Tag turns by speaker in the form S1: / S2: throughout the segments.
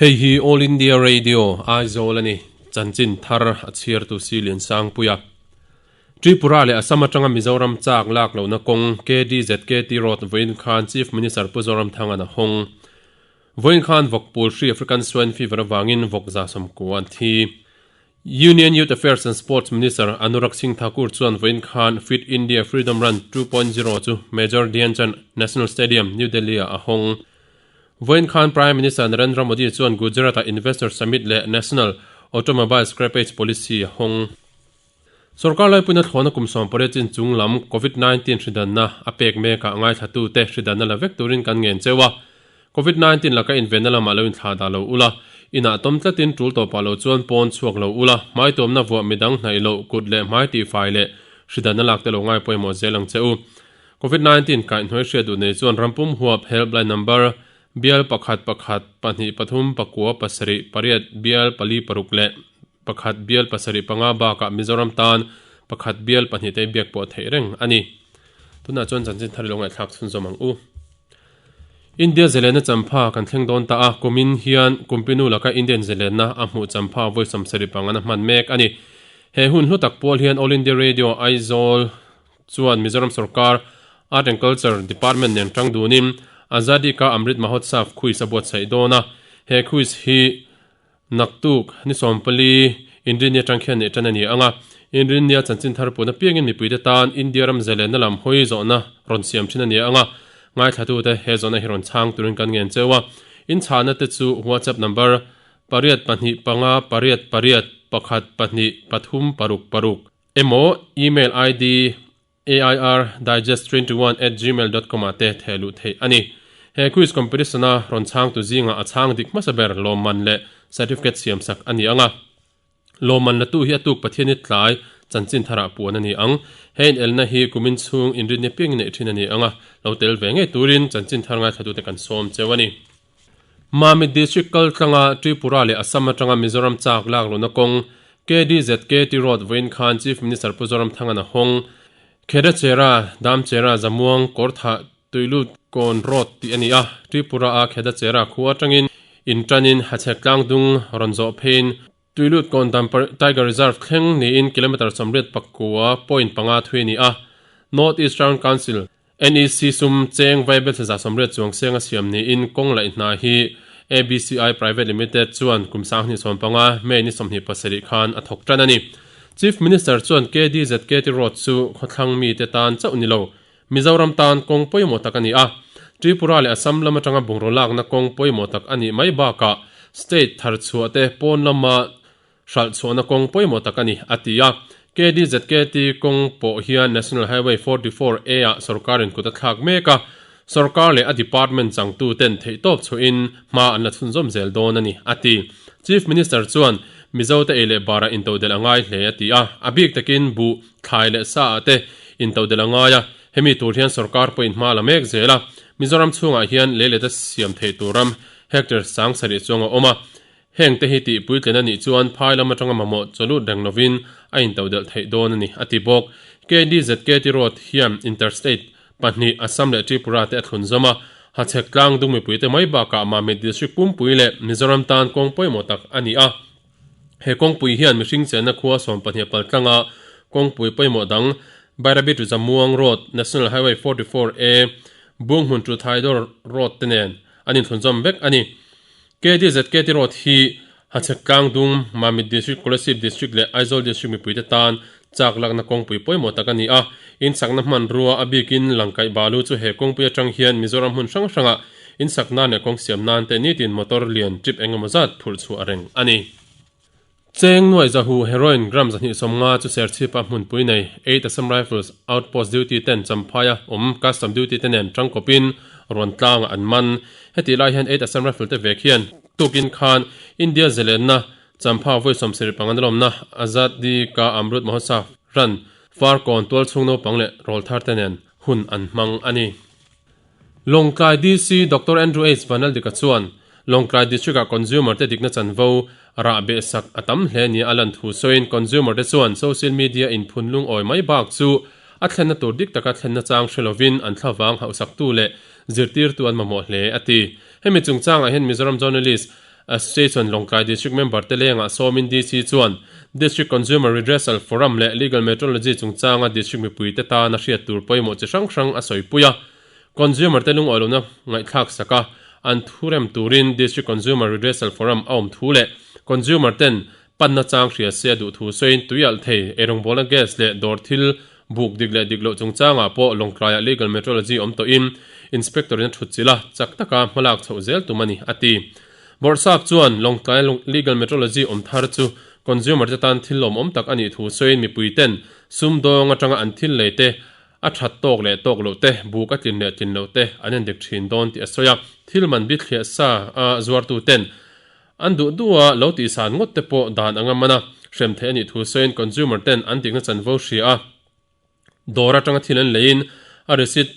S1: Hei hi All India Radio, Aizawl a ni. Chanchin thar a chhiartu si Liansangpuia. Tripura leh Assam atanga Mizoram chak lak lohna kawng KDZKT Road vawiin khan Chief Minister Pu Zoramthanga'n a hawng. Vawiin khan vawk pul hri African Swine Fever avangin vawk 190 an thi. Union Youth Affairs and Sports Minister Anurag Singh Thakur chuan vawiin khan Fit India Freedom Run 2.0 chu Major Dhyanchand National Stadium, New Delhi-ah a hawng. Vawiin khan Prime Minister Narendra Modi chuan Gujarat-ah Investor Summit leh National Automobile Scrappage Policy a hawng. Sorkar laipuina thlawhna kum 18 chin chung lam Covid 19 hridanna a pek mekah ngaithlatute hridanna la vek turin kan ngen cheu a. Covid 19 laka invenna lamah lo inthlah dah lo ula, inah tawm tlatin tul tawpah lo chuan pawn chhuak lo ula, hmaituamna vuah midang hnaih loh kut leh hmai tihfai leh hridanna lak te lo ngai pawimawh zel ang che u. Covid 19 kaihhnuai hriat duh nei chuan rampum huap helpline number bial pakhat pakhat pahnih pathum pakua pasarih pariat bial pali paruk leh pakhat bial pasarih panga bakah Mizoram tan pakhat bial pahnih te biak pawh theih reng a ni. Tunah chuan chanchin thar i lo ngaihthlak chhunzawm ang u. India zelenna champha kan thleng dawn ta a, kumin hian Kumpinu laka Indian zelenna a hmuh champha vawi 70 pangana hman mek a ni. He hun hlu tak pual hian All India Radio Aizawl chuan Mizoram sorkar Art and Culture Department nen tang dunin Azadi Ka Amrit Mahotsav quiz a buatsaih dawn a, he quiz hi naktuk ni 14 Inrinni atang khian neih tan a ni ang a, Inrinnia chanchin thar pun apiangin mipuite tan India ram zelenna lam hawi zawhna rawn siam thin a ni ang a, ngaithlatute he zawhna hi rawn chhang turin kan ngen cheu a, inchhahna te chu WhatsApp number pariat pahnih panga pariat pariat pakhat pahnih pathum paruk paruk. Emaw email ID airdigest21@gmail.com ah te theh luh theih a ni. He quiz competition a rawn chhangtu zingah a chhang dik hmasa ber lawmman leh certificate siamsak a ni ang a. Lawmman latu hi a tuk Pathiani tlai chanchin tharah puan a ni ang. He inelna hi kumin chhung inrinni piang neih thin a ni ang a, lo tel ve ngei turin chanchin thar ngaithlatute kan sawm cheu a ni. Mamit District kal tlanga Tripura leh Assam atanga Mizoram chak lak luhna kawng KDZKT Road vawiin khan Chief Minister Pu Zoramthanga'n a hawng. Khedachera, Damchera, Zamuang, Kawrthah, Tuilut Kawn Road tih a ni a, Tripura-a Khedachera khua atangin intanin Hachhek tlangdung rawn zawh pheiin Tuilut Kawn Damper Tiger Reserve thleng niin kilometre 89 point panga thui a ni a, North East Round Council, NEC sum cheng vaibelchhe 180 chuang seng a siam niin kawng laih hna hi ABCI Private Limited chuan kum 2015 May ni 27 khan a thawk tan a ni. Chief Minister chuan KDZKT Road chu khawthlang mite tan chauh ni lo, Mizoram tan kawng pawimawh tak a ni a. Tripura leh Assam lam atanga bungraw lakna kawng pawimawh tak a nih mai bakah state thar chhuah te pawn lama Hralh chhuahna kawng pawimawh tak a ni, a ti a. KDZKT kawng pawh hian National Highway 44 A ah sorkarin kut a thlak mek a, sorkar leh a department changtu ten theihtawp chhuahin hma an la chhunzawm zel dawn a ni, a ti. Chief Minister chuan Mizote ei leh barah intodelh a ngai hle, a ti a. A bik takin buh, thlai leh sa ah te intodelh a ngai a, hemi tur hian sorkar pawhin hma a la mek zel a. Mizoram chhungah hian lei leta siam theih tur ram hectare 7000 chuang a awm a, Heng te hi tih puitlin a nih chuan phai lam atanga mamawh chawlut reng lovin a intodelh theih dawn a ni, a ti bawk. KDZKT Road hian Interstate pahnih Assam leh Tripura te a thlun zawm a, Hachhek tlang dung mipuite mai bakah Mamit District pumpui leh Mizoram tan kawng pawimawh tak a ni a. He kawngpui hian mihring chenna khua 12 pal tlanga kawngpui pawimawh dang Bairabi to Zamuang Road, National Highway 44A, Bunghmun to Thaidawr Road te nen an inthlunzawm vek a ni. KDZKT Road hi Hachhek Tlangdung, Mamit District, Kolasib District leh Aizawl District mipuite tan chak lakna kawngpui pawimawh tak a ni a. Insakna hmanrua a bikin Langkaih Balu chu he kawngpui atang hian Mizoram hmun hrang hrangah insak nan leh kawng siam nan te nitin motor lian trip engemaw zat phurh chhuah reng a ni. Cheng nuai zahu heroin gram 250 chu Serchhipa hmunpui nei Eight Assam Rifles Outpost duty ten Champhaia awm custom duty te nen tangkawpin rawn tlangah an man. Hetih lai hian Eight Assam Rifle te vek hian tukin khan India zelenna Champha vawi 75 na lawmna Azadi Ka Amrut Mahotsav ran Farkawn tualchhung naupang leh rawlthar te nen hun an hmang a ni. Lawngtlai DC Doctor Andrew H Vanaldika chuan Lawngtlai District-ah consumer te dikna chanvo rah beh sak a tam hle nia a lan thu sawiin consumer te chuan social media in phun lungawi mai bak chu a thlenna tur dik taka thlenna chang hre lovin an thlavang hauhsaktu leh zirtirtu an mamawh hle a ti. Hemi chungchangah hian Mizoram Journalist. Association Lawngtlai District member te lengah sawmin DC chuan District Consumer Redressal Forum leh Legal Metrology chungchanga District mipuite tana hriat tur pawimawh chi hrang hrang a sawipui a. Consumer te lungawi lohna ngaihthlak sak a, an thu rem turin District Consumer Redressal Forum a awm thu leh Consumer ten panna chang hria se a duh thu sawiin tui alh thei, eirawngbawlna gas leh dawr thil buk dik leh dik loh chungchangah pawh Lawngtlaiah Legal Metrology awm tawhin Inspector in a thut chilh a, chak taka hmalak chhoh zel tum a ni, a ti. Bawrhsap chuan Lawngtlai Legal Metrology awm thar chu consumer te tan thil lawmawm tak a nih thu sawiin mipui ten sumdawng atanga an thil lei te a that tawk leh tawk loh te, buk a tlin leh tlin loh te an endik thin dawn tih a sawi a, thil man bithliah sa a zuartu ten An duh duha lo tihsan ngawt te pawh dan anga man a, hrem theih a nih thu sawiin consumer ten an dikna chanvo hria a, dawr atanga thil an leiin a receipt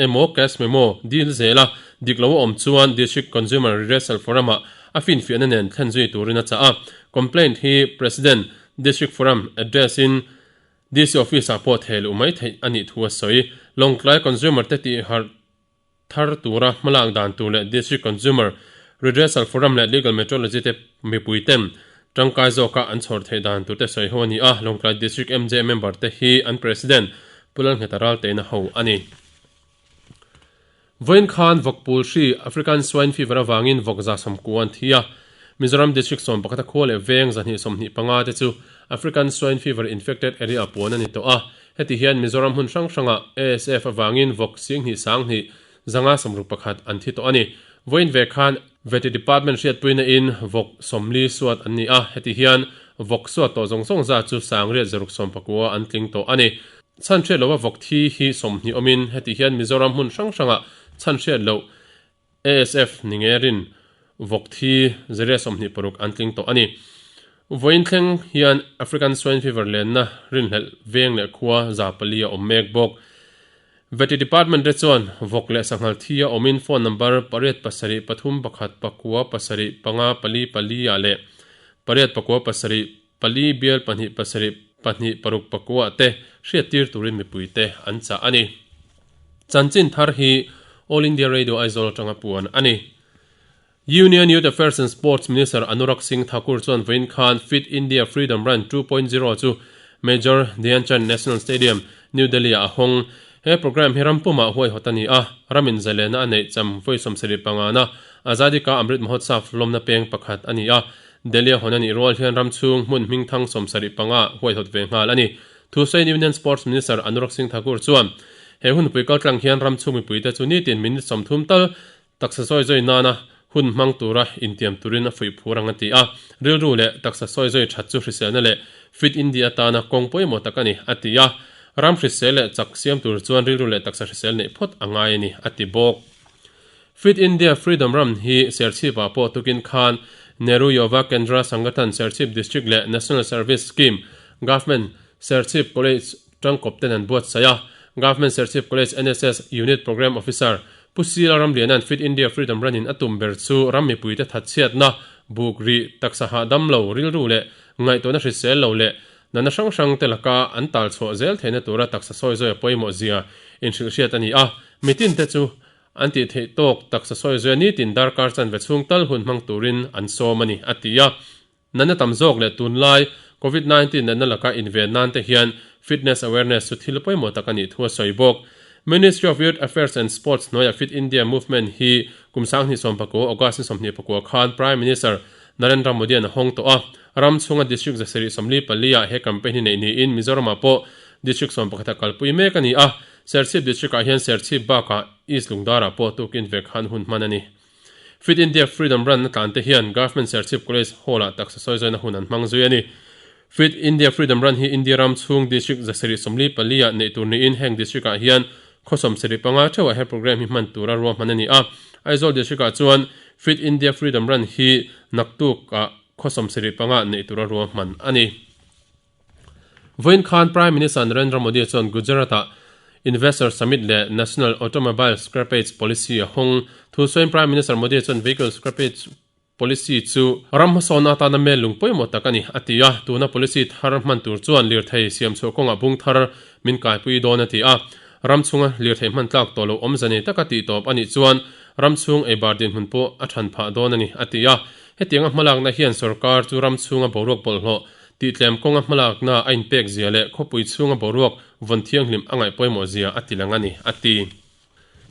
S1: emaw cash memo dil zel a, dik lo a awm chuan District Consumer Redressal Forum ah a finfiahna nen thlen zui turin a chah a. Complaint hi President, District Forum address in DC Office ah pawh theh luh mai theih a nih thu a sawi. Lawngtlai consumer te tihharh thar tura hmalak dan tur leh District Consumer Redressal Forum leh Legal Metrology te mipui ten tangkai zawka an chhawr theih dan tur te sawi ho a ni a, Lawngtlai District MJ member te hi an President Pu Lalngheta Ralteina ho a ni. Vawiin khan vawk pul hri African Swine Fever avangin vawk 190 an thi a, Mizoram District 11 a khua leh veng 225 te chu African Swine Fever infected area puan a ni tawh a, Heti hian Mizoram hmun hrang hrangah ASF avangin vawk 10,000 20 zanga 61 an thi tawh a ni. Vawiin ve khan Vety Department hriatpuina in vawk 40 suat an ni a, heti hian vawk suat tawh zawng zawng zat chu sangriat zaruk sawmpakua an tling tawh a ni. Chhan hriat loha vawk thi hi 20 awmin heti hian Mizoram hmun hrang hrangah chhan hriat loh ASF ni nge rin vawk thi zeria 26 an tling tawh a ni. Vawiin thleng hian African Swine Fever lenna rinhlelh veng leh khua 400 a awm mek bawk. Vety Department te chuan vawk leh sanghal thi a awmin phone number pariat pasarih pathum pakhat pakua pasarih panga pali pali ah leh pariat pakua pasarih pali bial pahnih pasarih pahnih paruk pakua te hriattir turin mipuite an chah a ni. Chanchin thar hi All India Radio Aizawl atanga puan a ni. Union Youth Affairs and Sports Minister Anurag Singh Thakur chuan vawiin khan Fit India Freedom Run 2.0 chu Major Dhyanchand National Stadium, New Delhi-ah a hawng. He programme hi ram pumah huaihawt a ni a, ramin zalena a neih cham vawi 75 na Azadi Ka Amrit Mahotsav lawmna peng pakhat a ni a. Delhi-a hawn a nih rual hian ram chhung hmun hmingthang 75 huaihawt ve nghal a ni. Thusain Union Sports Minister Anurag Singh Thakur chuan, He hunpui kaltlang hian ram chhung mipuite chu nitin minute 30 tal taksa sawi zawi nana hun hmang tura intiam turin a fuih phur ang a ti a. Rilru leh taksa sawi zawi that chu hriselna leh Fit India atana kawng pawimawh tak a ni, a ti a. Ram hrisel leh chak siam tur chuan rilru leh taksa hrisel neih phawt a ngai a ni, a ti bawk. Fit India Freedom Run hi Serchhip-ah pawh tukin khan Nehru Yuva Kendra Sangathan Serchhip District leh National Service Scheme Government Serchhip College tangkawp ten an buatsaih a. Government Serchhip College NSS Unit Programme Officer Pu Sila Ramliana'n Fit India Freedom Run-in a tum ber chu ram mipuite thatchhiatna, buk rih, taksa hahdam lo, rilru leh ngaihtuahna hrisel lo leh natna hrang hrang te laka an tal chhuah zel theihna tura taksa sawi zawi a pawimawh zia inhrilhhriat a ni a. Mitinte chu An tih theih tawk taksa sawi zuia nitin darkar chanve chhung tal hun hmang turin an sawm a ni, a ti a. Natna tam zawk leh tunlai Covid 19 natna laka inven nan te hian fitness awareness chu thil pawimawh tak a nih thu a sawi bawk. Ministry of Youth Affairs and Sports hnuaia Fit India Movement hi kum 2019 August ni 24 khan Prime Minister Narendra Modi-a'n a hawng tawh a. Ram chhunga District 744 ah he campaign hi neih niin Mizoramah pawh District 11 a kalpui mek a ni a. Serchhip District-ah hian Serchhip bakah East Lungdarah pawh tukin vek han hun hman a ni. Fit India Freedom Run-na tlante hian Government Serchhip College Hall-ah taksa sawizaina hun an hmang zui a ni. Fit India Freedom Run hi India ram chhung District 744-ah neih tur niin heng District-ah hian khaw 75 theuhah he programme hi hman tura ruahman a ni a. Aizawl District-ah chuan Fit India Freedom Run hi naktuk-ah khaw 75 neih tura ruahman a ni. Vawiin khan Prime Minister Narendra Modi chuan Gujarat-ah Investor Summit leh National Automobile Scrappage Policy a hawng. Thu sawiin Prime Minister Modi chuan Vehicle Scrappage Policy chu ram hmasawnna atana mel lung pawimawh tak a ni, a ti a. Tuna policy thar hman tur chuan lirthei siamchhuah kawngah bung thar min kaipui dawn a ti a. Ram chhunga lirthei hman tlak tawh loh awmze nei taka tih tawp a nih chuan. Ram chhung eibar dinhmun pawh a than phah dawn a ni, a ti a. Hetianga hmalakna hian sorkar chu ram chhunga boruak bawlhhlawh tihtlem kawnga hmalakna a inpek zia leh khawpui chhunga boruak vawn thianghlim a ngaih pawimawh zia a tilang a ni, a ti.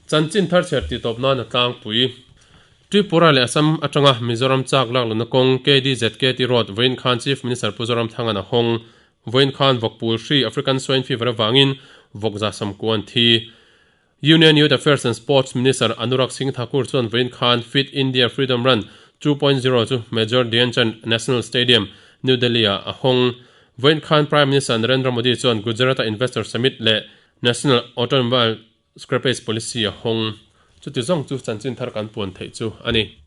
S1: Chanchin thar chher tih tawp nan a tlangpui. Tripura leh Assam atanga Mizoram chak lak lohna kawng KDZKT Road vawiin khan Chief Minister Pu Zoramthanga'n a hawng. Vawiin khan vawkpul hri African Swine Fever avangin vawk za sawmkua an thi. Union Youth Affairs and Sports Minister Anurag Singh Thakur chuan vawiin khan Fit India Freedom Run 2.0 chu Major Dhyanchand National Stadium, New Delhi-ah a hawng. Vawiin khan Prime Minister Narendra Modi chuan Gujarat-a Investor Summit leh National Automobile Scrappage Policy a hawng. Chuti zawng chu chanchin thar kan puan theih chu a ni.